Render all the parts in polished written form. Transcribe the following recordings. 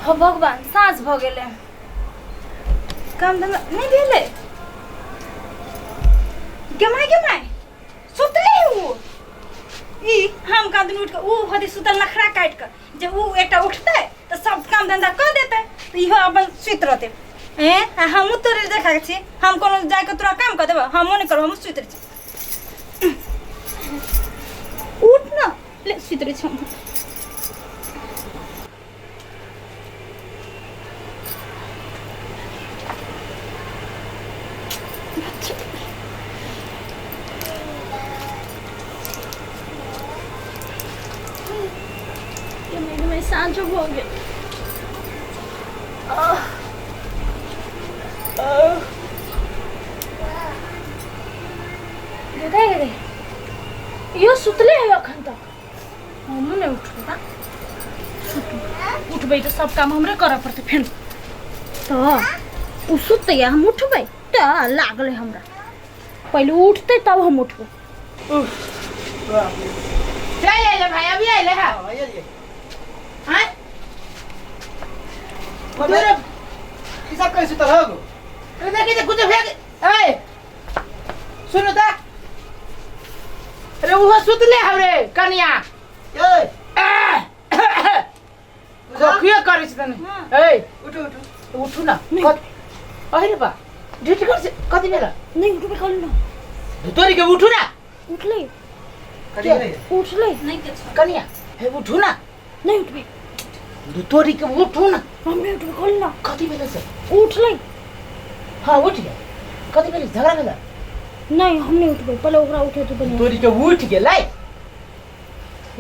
हो भगवान साँझ भऽ गेलै काम धंधा नहि भेलै गे माय गे माय सुतले है ओ ई हम काम दिन उठि कऽ ओ होतै सुतल नखरा काटि कऽ जे ओ एकटा उठतै तऽ सब काम धंधा कऽ देतै तऽ इहो अपन सुति रहतै ए आ हमहूँ तोरे देखा छी हम कोनो जाके तोरा काम कऽ देबऽ हमहूँ नहि करब हमहूँ सुति रहै छी उठ ना ले सुति रहै छी हमहूँ। साँझो भऽ गेल। गेदै गेदै इहो सुतले है अखन तक। हमहूँ नहि उठबै बा, सुतू। उठबै तऽ सब काम हमरे करऽ पड़तै फेर। तऽ ओ सुतै आ हम उठबै तऽ लागलै हमरा। पहिले ओ उठतै तब हम उठबै। चल अइले भाई, अभी अइले है। हाँ ई सब कैसे सुतल हो? अरे देखी तो कुछ फेंक। ए सुनो ता, अरे वो सुतले हवरे कनिया। ए कखियो करै छै तने। ए उठू उठू। उठू ना। अरे बा ढीठ कर से कति बेला नहि उठबै कहली ना। तोरी के उठू ना। उठलै। कथी भेलै? उठलै। नहि किछु। कनिया हे उठू ना। नहि उठबै। तोरी के उठू ना। हम नहि उठबै कहली ना। कति बेला से उठलै। हाँ उठ गया। कति बेला झगड़ा भेला? नहीं हम नहीं उठबै, पहिले ओकरा उठे तू बढ़िया। तोरी के उठ गेलै।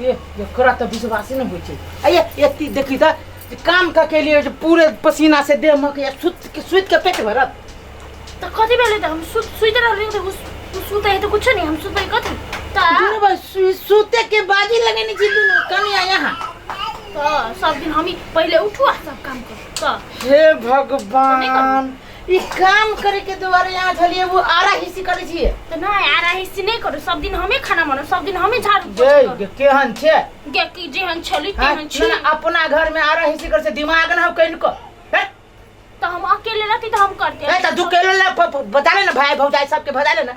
ये एकरा तऽ विश्वासे नहि होइ छै। आ ये एती देखी तऽ जे काम कऽ के लिए जे पूरे पसीना से देह महक या सुत के सुति के पेट भरत। तऽ कथी भेलै? तऽ हम सुति रहलियै तऽ उ सुतै है तऽ कुछो नहीं, हम सुतबै कथी? तऽ दुनू भाई सुते के बाजी लगेने छी दुनू कनिया यहाँ। तऽ सब दिन हम ही पहिले उठू आ सब काम करू। तऽ हे भगवान, ई काम करे के दुआरे यहाँ छलिए वो आरा हिस्सी करे छिए। तऽ नहि आरा हिस्सी नहि करू, सब दिन हमे खाना बनाउ, सब दिन हमे झाड़ू गे पोछा करू। गे, केहन छै? गे की जेहन छली हाँ? तेहन छी। ना, ना, अपना घर में आरा हिस्सी करे से दिमाग ना हो कहीं को। हैं? तऽ हम अकेले रहती तऽ हम करते। ए तऽ दुकेलो ला बता ले ना भाई भौजाई सबके बता ले ना।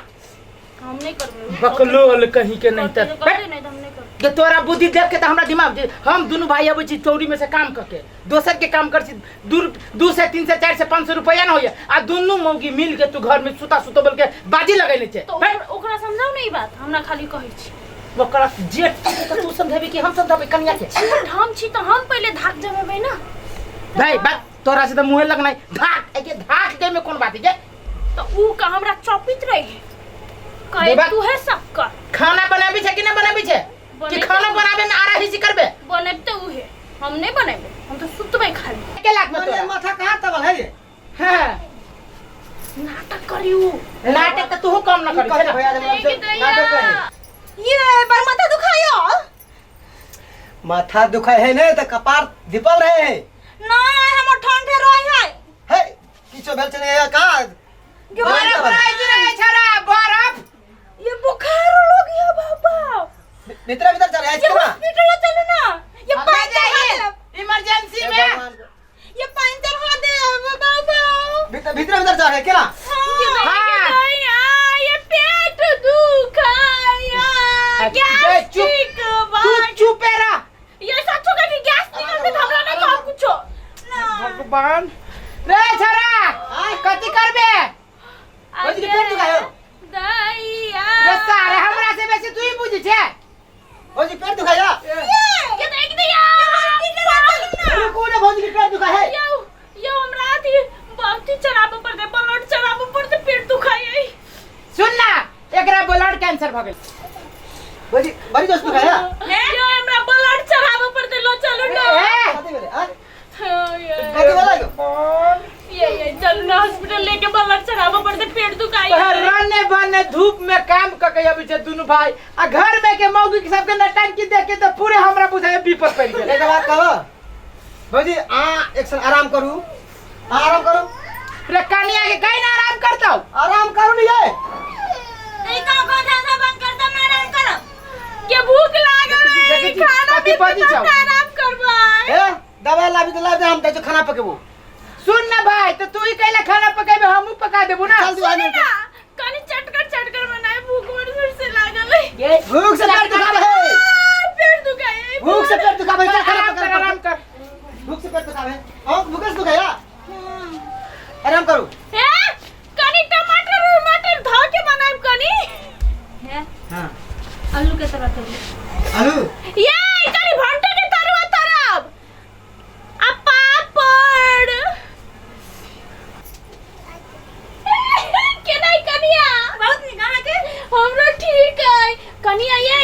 हम नहीं करबै। बकलोल कहीं के नहीं करते तऽ तऽ करते, नहीं तऽ हम नहीं करबै। जे तोरा बुद्धि देख के तऽ हमरा दिमाग जे हम दुनू भाई अबै छी चौरी में से काम करके दोसर के काम कर छी, 200 300 400 500 रुपया ना होइए आ दुनू मौगी मिल के तू घर में सुता सुतो बोल के बाजी लगैले छे। तऽ ओकरा समझाउ ने ई बात, हमरा खाली कहै छी। ओकरा जेठ छी तऽ तू समझेबी कि हम समझेबै कनिया के? जेठ हम छी तऽ हम पहिले धाक जमेबै ना। भाई बात तोरा से तऽ मुँहे लगनाइ धाक एके धाक दे में कोन बात है? तऽ ऊ का हमरा चौपित रही कहे देबा- तू है सब कर। खाना बनाबी छे कि ना बनाबी छे? कि बनेबै। खाना बनाबे में आरा हिसी करबे? बनेबते ऊ है, हम नहीं बनेबै, हम तो सुतबै खाली। के लाख में मने तोरा? माथा कहाँ तबल है ये? हाँ। नाटक करी ऊ। नाटक तऽ तूहू कम न करी छे ना। भैया नहीं कि दैया। नाटक करे। ये बड़ माथा दुखायो। माथा दुखाय है ने तऽ कपार धिपल रहे है। नहीं हमर ठंडे रहे है। हे किछो भेल छै ने का? बरफ रहे छै रे छड़ा बरफ। ये बुखार हो गया बाबा। भीतर भीतर चल ये केना? हॉस्पिटल में चलो ना। ये हम पानी जाइए। चढ़ा दे। इमरजेंसी हे में। भगवान। ये पानी चढ़ा दे बाबा। भीतर भीतर भीतर जा है केना? हाँ। ये पेट दुखाया, अरे चुप। गैस्ट्रिक तू बा। चुप रह। ये सच्चो का कि गैस निकलते त हमरा नहीं कहब कुछो। भगवान रे छड़ा कथी करबे? भौजी के पेट दुखायो। दैया। रे सारे हमरा से बेसी तू ही बुझी छे। भौजी पेट दुखाया। ये देख दैया। रुको ना भौजी के पेट दुखाय है। यो यो हमरा अथी बाउटी चढ़ाबऽ पड़तै, ब्लड चढ़ाबऽ पड़तै, पेट दुखाय। सुन ना एकरा ब्लड कैंसर भ गेल। भौजी बड़ी जोश दुखाया। यो हमरा ब्लड चढ़ाबऽ पड़तै, लो चलू ना। ए कथी भेलै? आँय? ये कथी भेलै यौ? ये चलू ना हॉस्पिटल लेके ब्लड चढ़ाबऽ पड़तै, पेट दुखाय। रने बने धूप में काम क के अबै छै दुनू भाई आ घर में के मौगी के सबके नटंकी देख के तऽ पूरे हमरा बुझाय विपद पड़ि गेल। एक बात कहब भौजी, आ एक क्षण आराम करू, आ आराम करू। रे कनिया के कहीं ना आराम करतौ। आराम करू नी ये। नहीं तो को धंधा बंद कर दो, मैं आराम करब। के भूख लागल है, देखै छी, खाना कथी भी बजै छौ? आराम करबै। ए दवाई लाबी तऽ लाबि दे, हम जाइ छियौ खाना पकेबो। सुन ना भाई, तो तू ही कैला खाना पकेबे, हमहू पका देबू ना। चल दू आदमी। ना कनी चटकर चटकर बनाए, भूख बड़ जोर से लागल है। ये भूख से पेट दुखावे है। पेट दुखाए है। भूख से पेट दुखावे, चल खाना आराम पका। कर, आराम कर। भूख से पेट दुखावे, और भूख से दुखाया, आराम करू। हे कनी टमाटर उमाटर धऽ के बनाएब कनी। है। हां। आलू के तरुआ तरू। आलू। ये कनी भंटा के तरुआ तरब आ पापड़। केना कनिया? बहुत नीक। अहाँके? हमरो ठीक है कनिया। ये